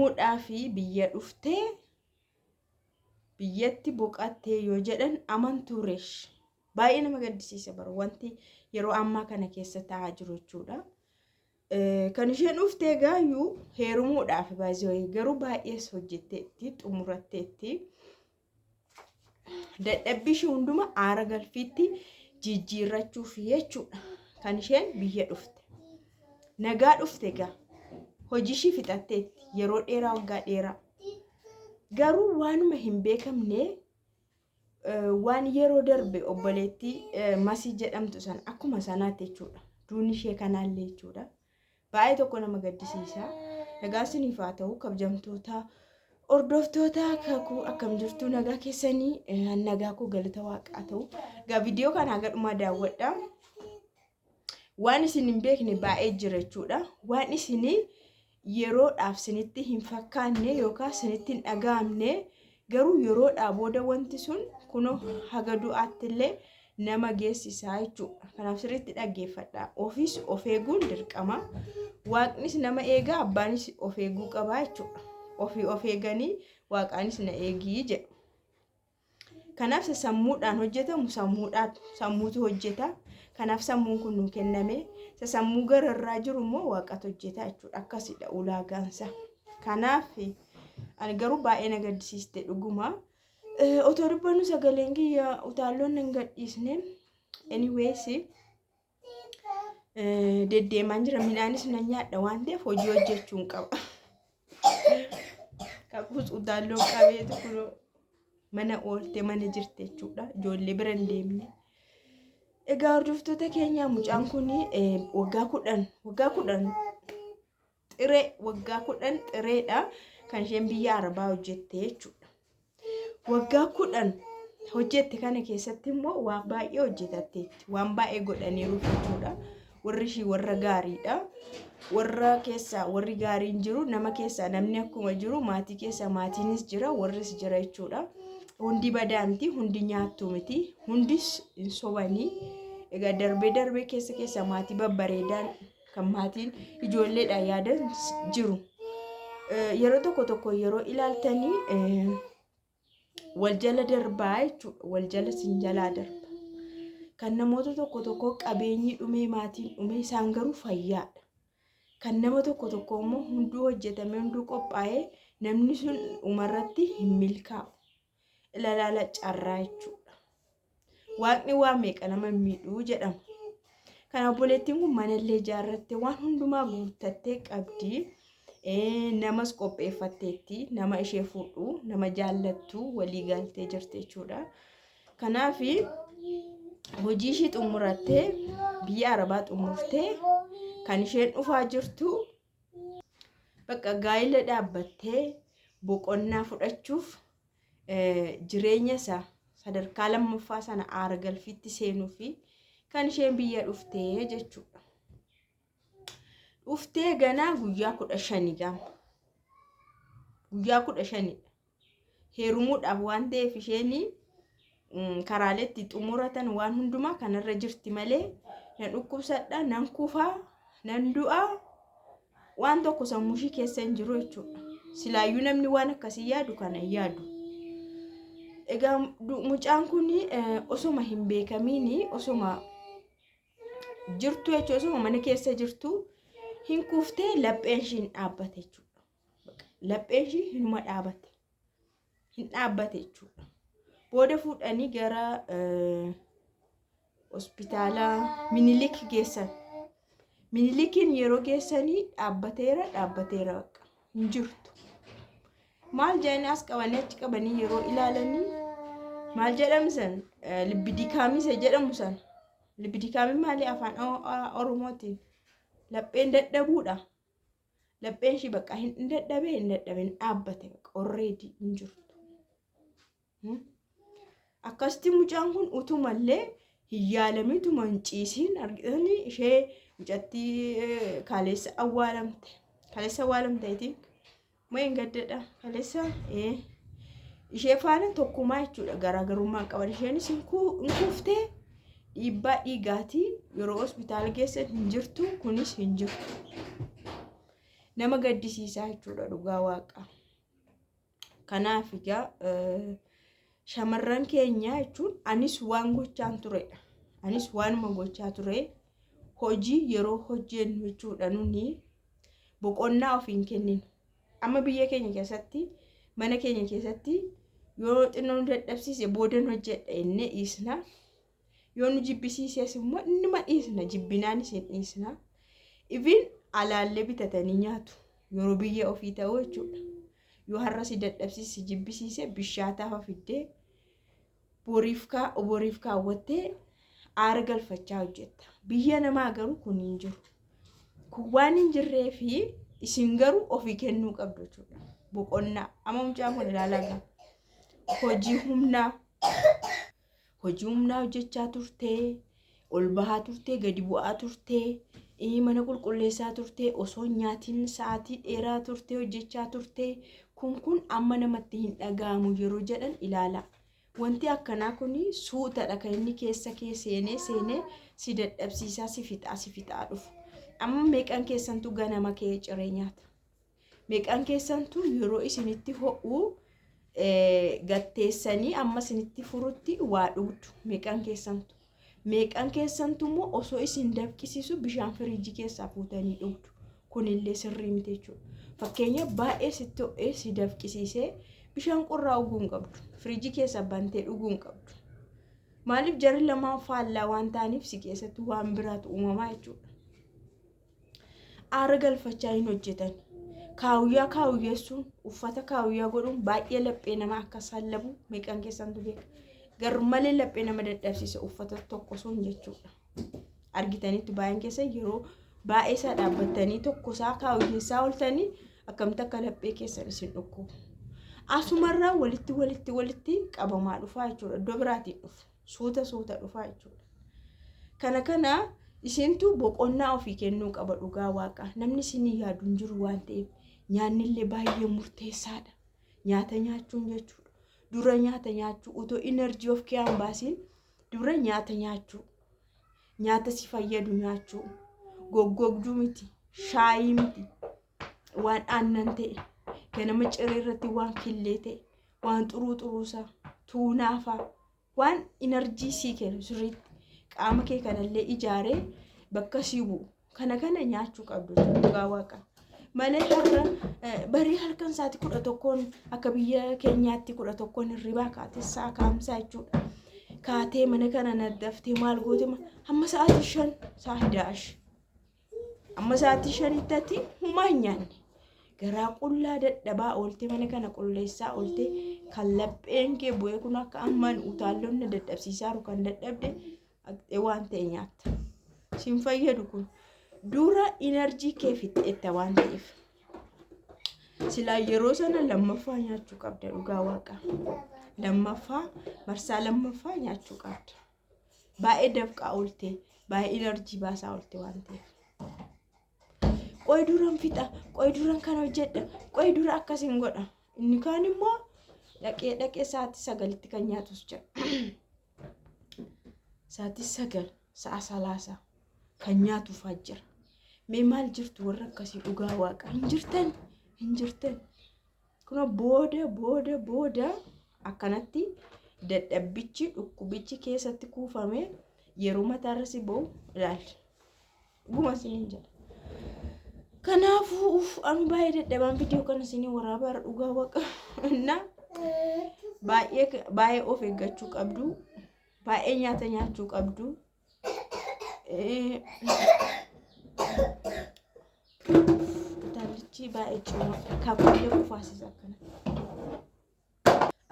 Heerumuudhaaf biyya dhuftee biyyatti boqattee yoo jedhan amantuu reesh. Baay'ee nama gaddisiisa bara wanti yeroo ammaa kana keessa ta'aa jiru jechuudha. Kan isheen dhuftee gaayyuu heerumuudhaaf baay'ee garuu baay'ees hojjetteetti xumuratteetti. Dadhabbii ishee hunduma aara galfiitti jijjiirrachuuf jechuudha kan isheen biyya dhufte. Nagaa dhufte egaa hojii ishii fixatteetti yeroo dheeraa waggaa dheeraa. Garuu waanuma hin beekamne waan yeroo darbe obboleettii Masii jedhamtu sana akkuma sanaatti jechuudha. Duuni ishee kanaallee jechuudha. Baay'ee tokko nama gaddisiisa. Nagaa isiniif haa ta'u kabajamtoota hordoftoota kakuu akkam jirtu nagaa keessanii nagaa koo galata waaqaa ta'u. Egaa viidiyoo kana haga dhumaa daawwadha. Waan isin hin beekne baay'ee jira jechuudha. Waan isin yeroodhaaf sinitti hin fakkaanne yookaan sinitti hin dhaga'amne garuu yeroodhaa booda wanti sun kunoo haga du'aatti illee nama geessisaa jechuudha. Kanaaf sirriitti dhaggeeffadha. Ofiis of eeguun dirqama. Waaqnis nama eega abbaanis of eeguu qaba jechuudha. Ofii of eeganii waaqaanis na eegii jedhu. Kanaaf isa sammuudhaan hojjetamu sammuudhaatu sammuutu hojjeta. Kanaaf sammuun kun nuu kenname. Isa sammuu gararraa jiru immoo waaqatu hojjeta jechuudha. Akkasidha ulaagaansa. Kanaaf ani garuu baay'ee na gaddisiiste dhuguma. Otoo dubbannu sagaleen kiyya utaalloon nan gadhiisne. Anyways deddeemaan jira midhaanis nan nyaadha waan ta'eef hojii hojjechuun qaba. Kakuus utaalloon qabeetu kunoo mana oolte mana jirte jechuudha. Ijoollee bira hin deemne. Egaa hordoftoota keenyaa mucaan kun waggaa 10 waggaa 10 xiree waggaa 10 xireedha kan isheen biyya arabaa hojjette jechuudha. Waggaa 10 hojjette kana keessatti immoo waan baay'ee hojjetatteetti waan baay'ee godhaniiru jechuudha. Warri ishii warra gaariidha. Warra keessaa warri gaariin jiru nama keessaa namni akkuma jiru maatii keessaa maatiinis jira warris jira jechuudha. Hundi badaa miti hundi nyaattu miti hundis hin sobanii. Egaa darbee darbee keessa keessaa maatii babbareedaan kan maatiin ijoolleedhaan yaadan jiru. Yeroo tokko tokko yeroo ilaaltanii wal jala darbaa jechuudha. Wal jala sin jalaa darba. Kan namoota tokko tokko qabeenyi dhumee maatiin dhumee isaan garuu fayyaadha. Kan nama tokko tokko immoo hunduu hojjetamee hunduu qophaa'ee namni sun dhumarratti hin milkaa'u. Ilalaala carraa jechuudha. Waaqni waa meeqa nama hin miidhuu jedhama. Kana obboleettiin kun manallee ijaarrattee waan hundumaa guuttattee qabdi. Namas qopheeffatteetti nama ishee fuudhu nama jaallattu walii galtee jirti jechuudha. Kanaaf hojii ishii xumurattee biyya Arabaa xumurtee kan isheen dhufaa jirtu bakka gaa'ila dhaabbattee boqonnaa fudhachuuf jireenya isaa sadarkaa lammaffaa sana aara galfiitti seenuu fi kan isheen biyya dhuftee jechuudha. Dhuftee ganaa guyyaa 15 gama. Guyyaa 15dha. Heerumuudhaaf waan ta'eef isheen karaalee itti xumuratan waan hundumaa kanarra jirti malee nan dhukkubsadha, nan kufaa, nan du'aa waan tokko sammuu ishii keessa hin jiru jechuudha. Silaayyuu namni waan akkasii yaadu kana hin yaadu. Egaa mucaan kun osoma hin beekamiin osoma jirtu jechuudha osoma mana keessa jirtu hin kuftee lapheen ishii hin dhaabbate jechuudha. Lapheen ishii hinuma dhaabate. Hin dhaabbate jechuudha. Booda fuudhanii gara hospitaala Minilik geessan. Minilikiin yeroo geessanii dhaabbateera dhaabbateera bakka hin jirtu. Maal jedhanii as qabanii achi qabanii yeroo ilaalanii maal jedhamu san libbidikaamii isa jedhamu san libbidikaamii maali afaan Oromootiin lapheen dadhabuudha. Lapheen ishii bakka hin dadhabee hin dadhabe hin dhaabbate bakka already hin jirtu. Akkasitti mucaan kun utumallee hin yaalamituma hin ciisiin argitanii ishee mucattii kaleessa awwaalamte. Kaleessa awwaalamte I think. Moo hin gaddadha. Kaleessa ishee faana tokkumaa jechuudha garaagarummaa qaban. Isheenis hin kuuftee dhiibbaa dhiigaatii yeroo hospitaala geessan hin jirtu kunis hin jirtu. Nama gaddisiisaa jechuudha dhugaa waaqa. Kanaaf egaa shamarran keenya jechuun anis waan gochaan turedha. Anis waanuma gochaa ture hojii yeroo hojjennu jechuudha nuni boqonnaa of hin kenninu. Amma biyya keenya keessatti mana keenya keessatti yoo xinnoo nu dadhabsiise boodan hojjedha jennee dhiisna. Yoo nu jibbisiises immoo innuma dhiisna jibbinaanis hin dhiisna. Even alaallee bitatanii nyaatu yeroo biyya ofii ta'u jechuudha. Yoo har'a si dadhabsiise si jibbisiise bishaataa fiddee boriif kaawwattee aara galfachaa hojjetta. Biyya namaa garuu kun hin jiru. Kun waan hin jirree fi isin garuu ofii kennuu qabdu jechuudha. Boqonnaa. Amma mucaan kun ilaalaa gaa. Hojii humnaa. Hojii humnaa hojjechaa turtee, ol bahaa turtee, gadi bu'aa turtee, mana qulqulleessaa turtee, osoo hin nyaatiin sa'aatii dheeraa turtee hojjechaa turtee. Kun amma namatti hin dhaga'amu yeroo jedhan ilaala. Wanti akkanaa kun suutadha kan inni keessa kee seenee seenee si dadhabsiisaa si fixaa si fixaa dhufu. Amma meeqan keessantu ganama kee ciree nyaata? Meeqan keessantu yeroo isinitti ho'u gatteessanii amma isinitti furutti waa dhugdu? Meeqan keessantu? Meeqan keessantu immoo osoo isin dafqisiisu bishaan firiijii keessaa fuutanii dhugdu? Kunillee sirrii miti jechuudha. Fakkeenya baay'ee sitti ho'ee si dafqisiisee bishaan qorraa dhuguu hin qabdu. Firiijii keessaa bantee dhuguu hin qabdu. Maaliif jarri lamaan faallaa waan ta'aniif si keessatti waan biraatu uumamaa jechuudha. Aara galfachaa hin hojjetan. Kaawuyyaa kaawuyyeessuun uffata kaawuyyaa godhuun baay'ee laphee nama akka sallabu meeqan keessantu beeka. Garmalee laphee nama dadhabsiisa uffata tokko sun jechuudha. Argitanitti baay'een keessa yeroo baay'ee isaa dhaabbattanii tokko isaa kaawuyyeessaa ooltanii akkamitti akka laphee keessan isin dhukkubu. Asumarraa walitti walitti walitti qabamaa dhufaa jechuudha. Iddoo biraatiin dhufu. Suuta suuta dhufaa jechuudha. Kana kana isintu boqonnaa ofii kennuu qaba dhugaa waaqa. Namni isinii yaadu hin jiru waan ta'eef nyaannillee baay'ee murteessaadha. Nyaata nyaachuun jechuudha. Dura nyaata nyaachuu otoo energy of kee hin baasiin dura nyaata nyaachuu. Nyaata si fayyadu nyaachuu. Goggogduu miti. Shaayii miti. Waan aannan ta'e. Ganama ciree irratti waan killee ta'e. Waan xuruu xuruusaa. Tuunaa fa'a. Waan energy sii kennu sirriitti qaama kee kanallee ijaaree bakka sii bu'u. Kana kana nyaachuu qabdu dhugaa waaqa. Malee har'a barii halkan sa'aatii 11 akka biyya keenyaatti 11 hirribaa kaatee sa'a kaamsaa jechuudha. Kaatee mana kana naddaftee maal goote hamma sa'aatii 5 sa'a hidaash. Amma sa'aatii 5tti ati humaa hin nyaanne. Garaa qullaa dadhabaa ooltee mana kana qulleessaa ooltee kan lapheen kee bu'ee kun akka ammaan utaalloon na dadhabsiisaa kan dadhabde haqxee waan ta'e nyaatta. Sin fayyadu kun. Dura energy kee fixxeetta waan ta'eef. Silaa yeroo sana lammaffaa nyaachuu qabda dhugaa waaqa. Lammaffaa marsaa lammaffaa nyaachuu qabda. Baay'ee dafqaa ooltee baay'ee energy baasaa oolte waan ta'eef. Qoy duran fixa, qoy duran kana hojjedha, qoy dura akkasiin godha. Inni kaan immoo dhaqee dhaqee sa'aatii 9tti kan nyaatus jira. Sa'aatii 9 sa'a salaasa kan nyaatuufaa jira. Mee maal jirtu warra akkasii dhugaa waaqa hin jirtan hin jirtan. Kun booda booda booda akkanatti dadhabbichi dhukkubichi keessatti kuufame yeroo mataarra si ba'u ilaali. Dhuguma isiniin jedha. Kanaafuu uff ani baay'ee dadhabaan viidiyoo kana isinii waraabaa dhugaa waaqa. Na baay'ee baay'ee of eeggachuu qabdu. Baay'ee nyaata nyaachuu qabdu. Utaallichi baay'ee cimaa. Kakullee kufaasisa akkana.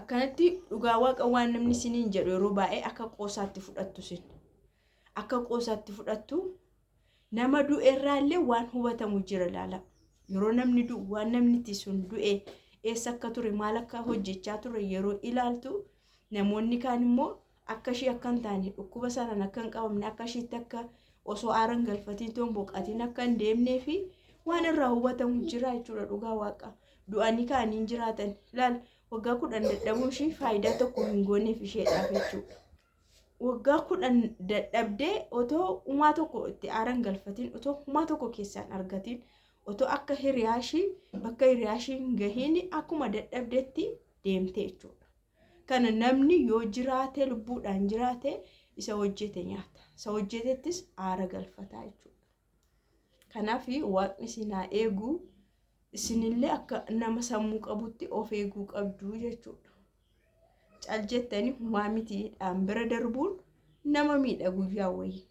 Akkanatti dhugaa waaqa waan namni isiniin jedhu yeroo baay'ee akka qoosaatti fudhattu isin. Akka qoosaatti fudhattu nama du'e irraallee waan hubatamu jira ilaala. Yeroo namni du'u waan namni itti sun du'e eessa akka ture maal akka hojjechaa ture yeroo ilaaltu namoonni kaan immoo akka ishii akka hin taane dhukkuba sanaan akka hin qabamne akka ishiitti akka osoo aaran galfatiin toon boqatiin akka hin deemnee fi waan irraa hubatamu jira jechuudha dhugaa waaqa. Du'anii ka'anii hin jiraatan. Ilaal waggaa 10 dadhabuun ishii faayidaa tokko hin gooneef isheedhaaf jechuudha. Waggaa 10 dadhabdee otoo humaa tokko itti aaran galfatiin otoo humaa tokko keessaan argatiin Otoo akka hiriyaashii bakka hiriyaashii hin gahiin akkuma dadhabdetti deemte jechuudha. Kana namni yoo jiraate lubbuudhaan jiraate isa hojjete nyaata. Isa hojjetettis aara galfataa jechuudha. Kanaaf waaqni isin haa eegu isinillee akka nama sammuu qabutti of eeguu qabdu jechuudha. Cal jettanii humaa mitiidhaan bira darbuun nama miidha guyyaa wayii.